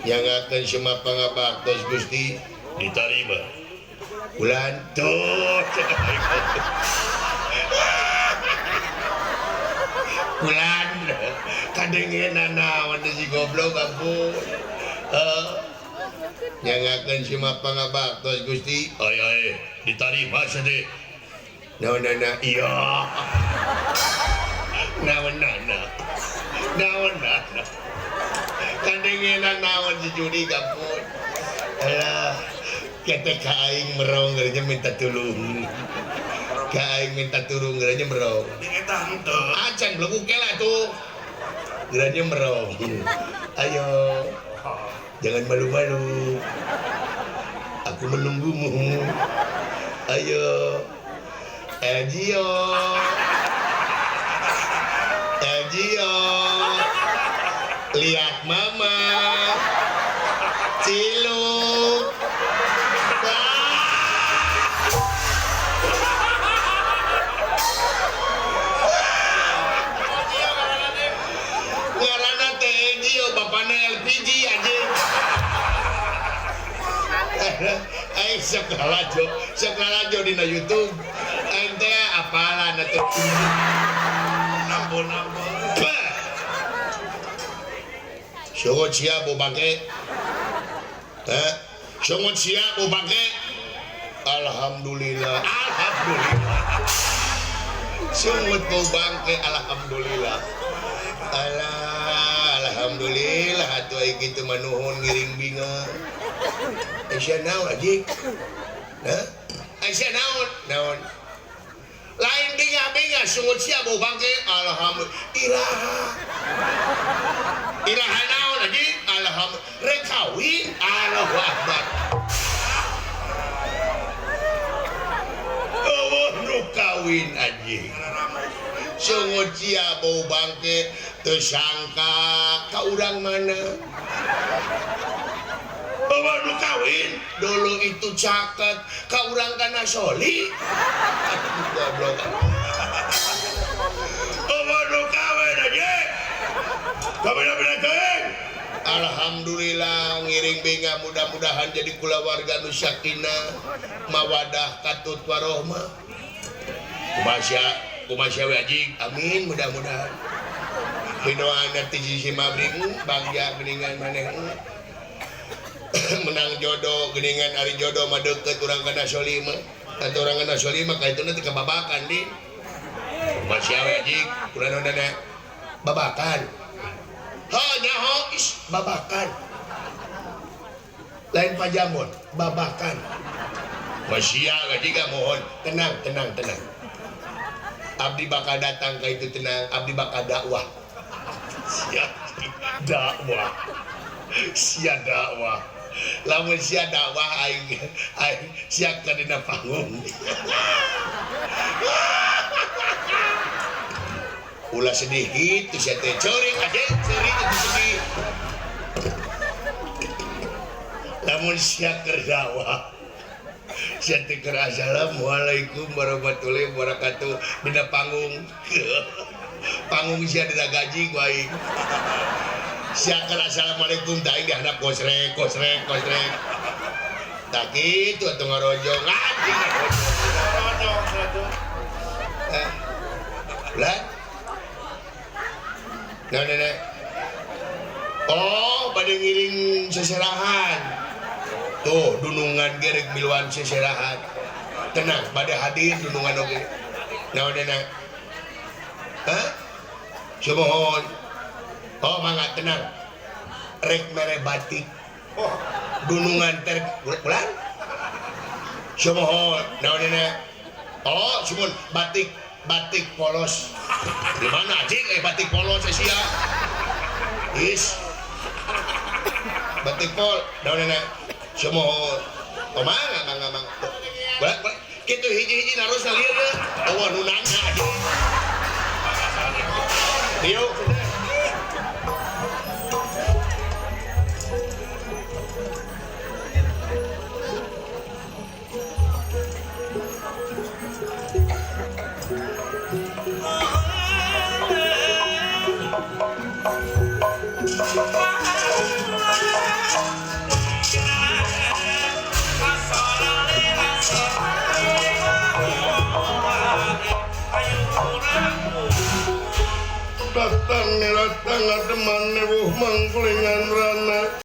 Nyangakeun semua pangabaktos Gusti ditarima. Bulan tuh bulan kadengenan naon si goblok ampun. Nyangakeun semua pangabaktos Gusti. Ay ay ditarima sadeh. Naon-nana iya. Naon-nana. Naon-nana. Kadengenan naon si judi ampun. Alah, ketek ka aing merong geurnya minta tulung. Ka aing minta tulung geurnya merong. Eta henteu. Acan belegu kela tuh. Geurnya merong. Ayo. Jangan malu-malu. Aku menunggumu. Ayo. Elgio. Elgio. Lihat mama. Ciluk. Ngaranna teh Elgio, bapana LPG anjing. Aing sok lalajo dina YouTube. Aing teh apalan atuh. Ampun ampun. Sungut sia bau bangke. Heh, sungut sia bau bangke. Alhamdulillah. Alhamdulillah. Sungut bau bangke alhamdulillah. Alah, alhamdulillah atuh aing kitu mah nuhun ngiring binga. Aisyah naon anjing? Hah? Aisyah naon? Naon? Lain binga-binga sungut sia bau bangke. Alhamdulillah. Iraha. Iraha naon anjing? Alhamdulillah. Rek kawin. Allahu Akbar. Eueuh nu kawin anjing. Sungut sia bau bangke teu sangka ka urang mana. Eueuh nu kawin dulu itu caket ka urang kana soli. Aduh goblok. Eueuh nu kawin anjing. Kabina-bina teuing. Alhamdulillah ngiring binga mudah-mudahan jadi kulawarga nu sakinah mawadah katut warohmah. Kumaha kumaha we anjing? Amin mudah-mudahan. Pinoana ti sisi mabrik bagja geuningan maneh. Menang jodoh geuningan ari jodoh mah deukeut urang kana soli mah. Atuh urang kana soli mah ka ituna teh kababakan di. Kumaha we anjing? Ulah naonana babakan. Ha nyaho is babakan. Lain pajamon, babakan. Masya anjing mohon tenang tenang tenang. Abdi bakal datang ke itu tenang, abdi bakal dakwah. Sia dakwah. Sia dakwah. Lamun sia dakwah aing aing sia ka dina panggung. Ulah sedih gitu sia teh ceurik aja ceurik itu sedih. Lamun sia keur dakwah sia teh keur assalamualaikum warahmatullahi wabarakatuh dina panggung. Panggung sia dina gaji ku aing. Sia keur assalamualaikum tah aing dihandap kosrek kosrek kosrek. Tah kitu atuh ngarojong anjing ngarojong. Hah? Lah? Nah, nah, nah. Oh, pada ngiring seserahan. Tuh, dunungan gerek miluan seserahan. Tenang, pada hadir dunungan oge. Nah, nah, nah. Hah? Sumohon. Oh, mangga tenang. Rek mere batik. Oh, dunungan ter bulan. Sumohon. Nah, nah, nah. Oh, sumohon batik, batik polos. Di mana anjing batik polos sia? Is. Batik pol, naon na? Sumohon. Oh, mangga mangga mangga. Boleh, boleh. Kitu hiji-hiji narus lieur ye. Eueuh nu nanya anjing. Diuk. Datang niratang ademan newuh mangkulingan rana.